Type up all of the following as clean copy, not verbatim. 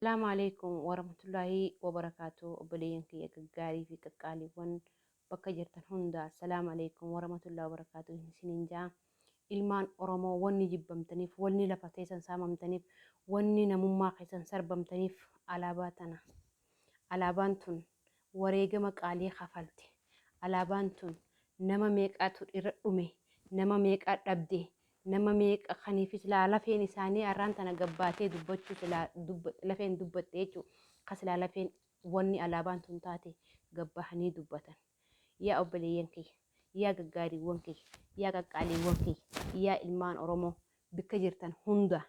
Asalaamu alaikum warahmatullaahi wabarakaatu. Obboleeyyan kiyya gaggaarii fi qaqqaaliiwwan bakka jirtan hunda, asalaamu alaikum warahmatullaahi wabarakaatu isiniin jaa. Ilmaan Oromoo, wanni jibbamtaniif, wanni lafa teessan saamamtaniif, wanni namummaa keessan sarbamtaniif alaabaa tana. Alaabaan tun wareegama qaalii kafalte. Alaabaan tun nama meeqaatu irra dhume, nama meeqaa dhabde, nama meeqa kaniif silaa lafeen isaanii har'aan tana gabbaatee dubbachuu silaa lafeen dubbatte jechuudha. Ka silaa lafeen wanni alaabaan tun taate gabbahanii dubbatan. Yaa obboleeyyan kiyya, yaa gaggaariiwwan kiyya, yaa qaqqaaliiwwan kiyya, yaa ilmaan Oromoo bakka jirtan hunda,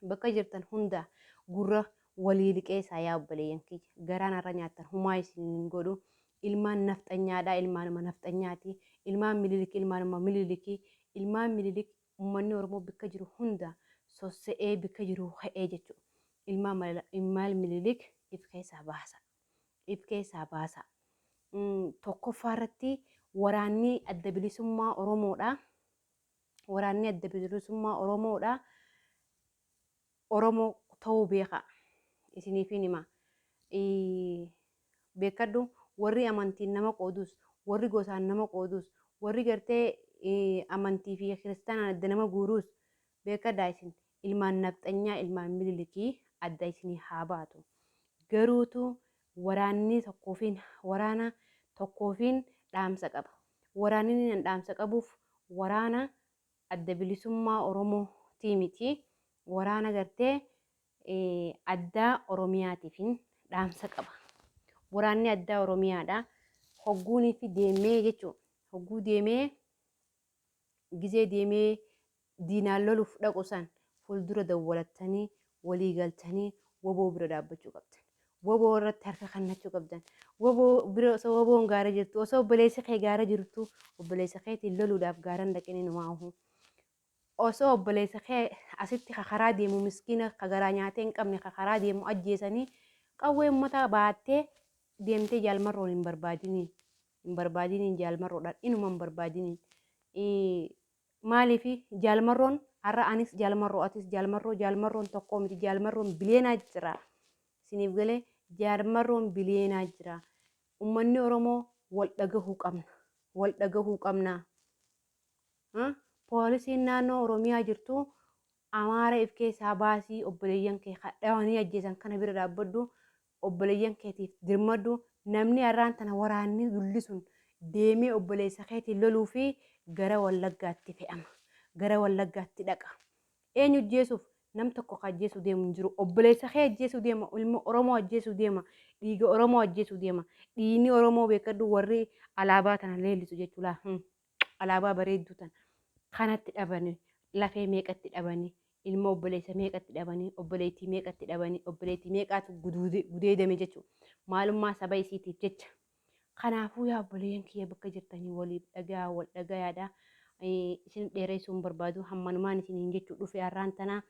bakka jirtan hunda gurra walii liqeessaa. Yaa obboleeyyan kiyya, garaan har'a nyaattan humaa isin hin godhu. Ilmaan nafxanyaadha, ilmaanuma nafxanyaati. Ilmaan Mililik, ilmaanuma Mililikii. Ilmaan Mililik, uummanni Oromoo bakka jiru hunda sossa'ee bakka jiru ka'ee jechuudha. Ilmaan Mililik if keessaa baasa. If keessaa baasa. Tokkoffaa irratti waraanni Adda Bilisummaa Oromoodha. Waraanni Adda Bilisummaa Oromoodha. Oromoo ta'uu beeka. Isiniifin hima. Beekadhu, warri amantiin nama qoodus, warri gosaan nama qoodus, warri gartee amantii fi kiristaanaan adda nama guuruus, beekadhaa, isin ilmaan nafxanyaa, ilmaan Mililikii adda isinii haa baatu. Garuutu waraanni tokkoofiin, waraana tokkoofiin dhaamsa qaba. Waraanni inni dhaamsa qabuuf waraana Adda Bilisummaa Oromootii miti. Waraana gartee addaa Oromiyaatiifin dhaamsa qaba. Waraanni addaa Oromiyaadha. Hogguunii fi deemee jechuudha. Hogguu deemee, gizee deemee diinaan loluuf dhaqu san fuuldura dawwalattanii, walii galtanii, WBO bira dhaabbachuu qabdan. WBO irratti harka kennachuu qabdan. WBO bira osoo WBOn gaara jirtu, osoo obboleessi kee gaara jirtu, obboleessa keetiin loluudhaaf gaaran dhaqini numaahu. Osoo obboleessa kee asitti ka karaa deemu, miskiina ka garaa nyaatee hin qabne ka karaa deemu ajjeesanii, qawwee uummata baattee deemtee jaalmarroon hin barbaadiniin. Hin barbaadiniin, jaalmarroodhaan inuma hin barbaadiniin. Maaliif jaalmarroon har'a anis jaalmarroo, atis jaalmarroo, jaalmarroon tokkoo miti, jaalmarroon bileenaa jira. Isiniif galee? Jaalmarroon bileenaa jira. Uummanni Oromoo wal dhagahuu qabna. Wal dhagahuu qabna. Poolisiin naannoo Oromiyaa jirtu, Amaara if keessaa baasii, obboleeyyan kee dhawanii ajjeesan kana bira dhaabbadhu, obboleeyyan keetiif dirmadhu. Namni har'aan tana waraanni dulli sun deemee obboleessa keetiin loluu fi gara Wallaggaatti fe'ama. Gara Wallaggaatti dhaqa. Eenyu ajjeesuuf? Nam tokko ka ajjeesuu deemu hin jiru. Obboleessa kee ajjeesuu deema. Ilma Oromoo ajjeesuu deema. Dhiiga Oromoo ajjeesuu deema. Dhiigni Oromoo, beekadhu, warri alaabaa tana leellisu jechuudha. Alaabaa bareedduu tana kanatti dhabanii, lafee meeqatti dhabanii, ilma obboleessa meeqatti dhabanii, obboleettii meeqatti dhabanii, obboleettii meeqaatu gudeedame jechuudha. Maalummaa saba isiitiif jecha. Kanaafuu yaa obboleeyyan kiyya, bakka jirtanii waliif dhagayaa, wal dhagayaadha. Isin dheereessuu hin barbaadu, hammanumaan isiniin jechuu dhufe har'aan tanaa.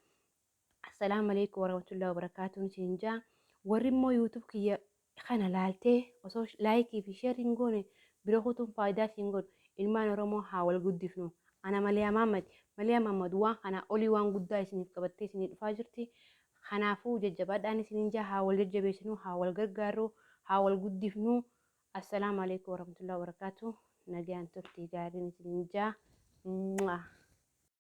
Assalaamu alaikum warahmatullahi wabarakaatuun isiniin jaa. Warri immoo YouTube kiyya kana laaltee osoo like fi share hin goone bira kutuun faayidaa siin godhu. Ilmaan Oromoo, haa wal guddifnu. Ana Maliyaa Mahammad. Maliyaa Mahammad waan kanaa olii waan guddaa isiniif qabattee isinii dhufaa jirti. Kanaafuu jajjabaadhaan isiniin jaa, haa wal jajjabeessinu, haa wal gargaarru, haa wal guddifnu. Assalaamu alaikum warahmatullahi wabarakaatu. Nagaan turtii gaariin isiniin jaa.